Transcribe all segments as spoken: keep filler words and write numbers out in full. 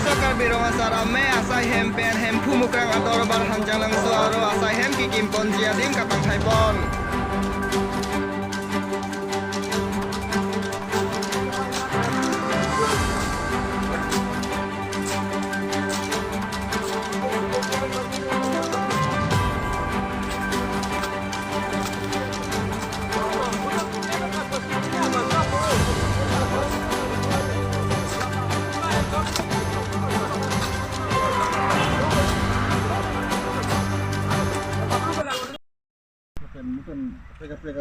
Karbi Rong Asar Amei asai hem pen Hemphu Mukrang Adorbar Hanjanglangso aro asai hem kekim ponji adim kapangthai pon. Pen, pen, kaprek kaprek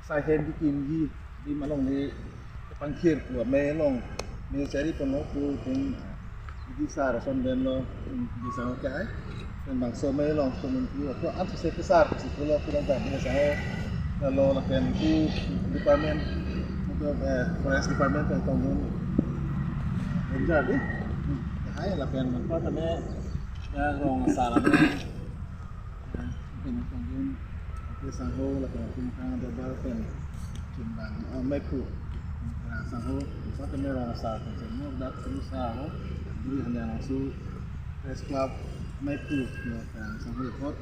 asai hem kekimji adim along le kepangkhir pu amei along me chari ponlo pu pen di sar ason pen lo, di sar ke hai. Pen bangso amei along pen pu atau an sese kesar si pulo kurang tak me sang lo lapen pu department untuk, eh, forest department pen tongdun ranger di. Hai lapen pen pu kami ya Rong Asar Amei. Pen tongdun, pen sangho, lapen pen kang ada bal pen. Chimbang, ah, Maipu. Pen sangho, sa kami Rong Asar, pen sangho, dak terus sangho. Dui hanya langsung Press Club, Maipu, ya, pen sangho ikot.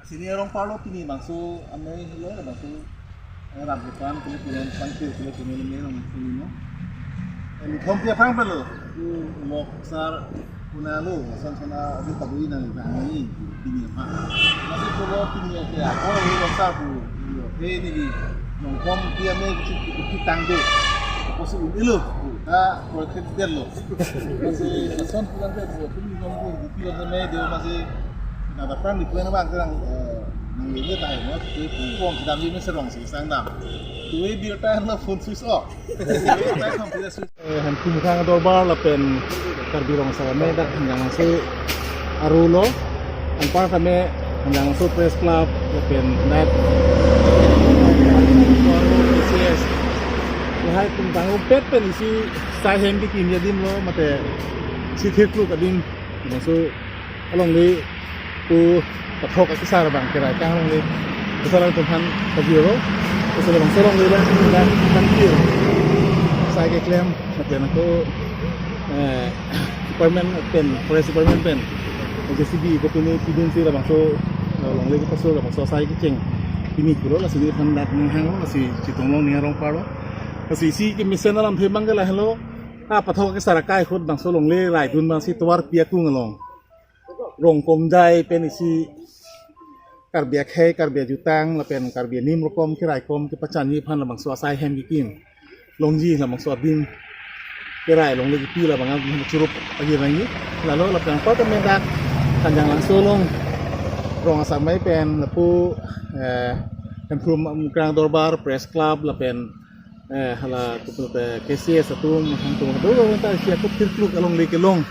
Asini arong parlo pini bangso amei helo bangso, eh, rap depan kule kule pangkir kule kule ne rong pini no. Eh, ni thom pia phang pelo. Tu lok sar kuna lo san sana adu tabui nang ni pini apa. Masih pulo pini ya kya. Oh, lok sar pu. Yo, he ni di. Nong thom pia me ki tang de. Kosi un ilo. Ta kol khet lo. Masih son pulang ke buat pini nong pu pia me de masih na da pran di pena bang kerang, eh, nang ini tayo mo. Tu pun kong sedang ini serong si sang dam. Tu bir tayo na phone switch off. Eh, Hemphu Mukrang Adorbar lapen Karbi Rong Asar Amei dak Hanjanglangso arulo. Anpar kami Hanjanglangso Press Club lapen dak C S. Lahai tum tang pet pen isi asai hem kekimji adim lo mate si thir kluk adim. Laso along le pu pathok akesar abang kerai kang along le kesar atum aphan kajir lo. Kesar abang so along le bang dak pangkir asai keklem lapen ako, eh, department pen, forest department pen J C B kopine pidun si labangso along le kepasur labangso asai kecheng pini pulo lasi nephan dak nanghang lo lasi chetong long ning arong parlo. Lasi isi kemesen alamthe abang ke lahelo. Ah, pathok akesar akai ahut bangso along le raidun abang si tovar pi akung along. Rong Komjai pen isi Karbi akhei, Karbi ajutang, lapen Karbi anim rokom keraikom kepachanji aphan labangso asai hem kekim longji labangso adim kerai along le kepi labang adim churup agi rangi. Lalo lapen anpar kami dak Hanjanglangso along Rong Asar Amei pen lapu, eh, Hemphu Mukrang Adorbar, Press Club, lapen eh, hala kepu te K C S atum, atum do ta sia ko thir kluk along le kelong.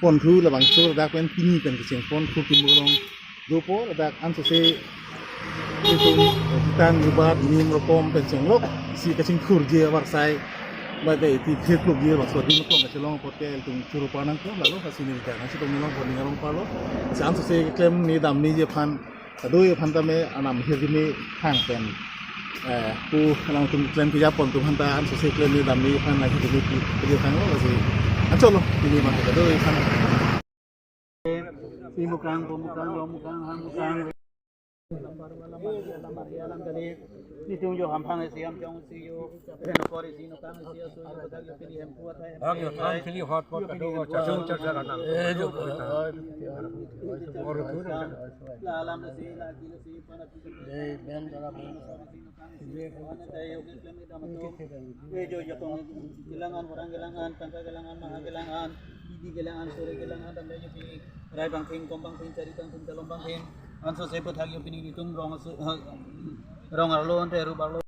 Pon thu labangso dak pen pini pen kecheng pon thu kimu along. Dopo dak ansose itum, eh, jutang rubat nim rokom pen chenglok si kachingkhurji avarsai. Ba de iti thir klukji labangso adim rokom kachelong apot ke itum churu pa nangkok lalo kasini dak nangchetong nangkok ning arong parlo. Si ansose keklem ne damneji aphan kadoi aphan tame anam hirdi me thang pen, eh, pu alangtum klem keja pon atum aphanta ansose klem ne damne aphan lagi demi pu keja thang lo lasi. Anchot lo pini ma kadoi aphan. Si Mukrang, Pu Mukrang, Rong Mukrang, Han Mukrang. Nitum jo hamphang si hamjong si jo. Ang yo tham phili hot pot kado ko chachung chachar anam. Eh, jo. Or tu na. Kelangan, orang kelangan, tangka kelangan, maha kelangan, idi kelangan, sore kelangan, tangka jo pini. Rai bangphin, kom bangphin, chari bangphin, chelong bangphin. Ansose pathak jo pini nitum rong asu, eh, rong arlo, ante rup arlo.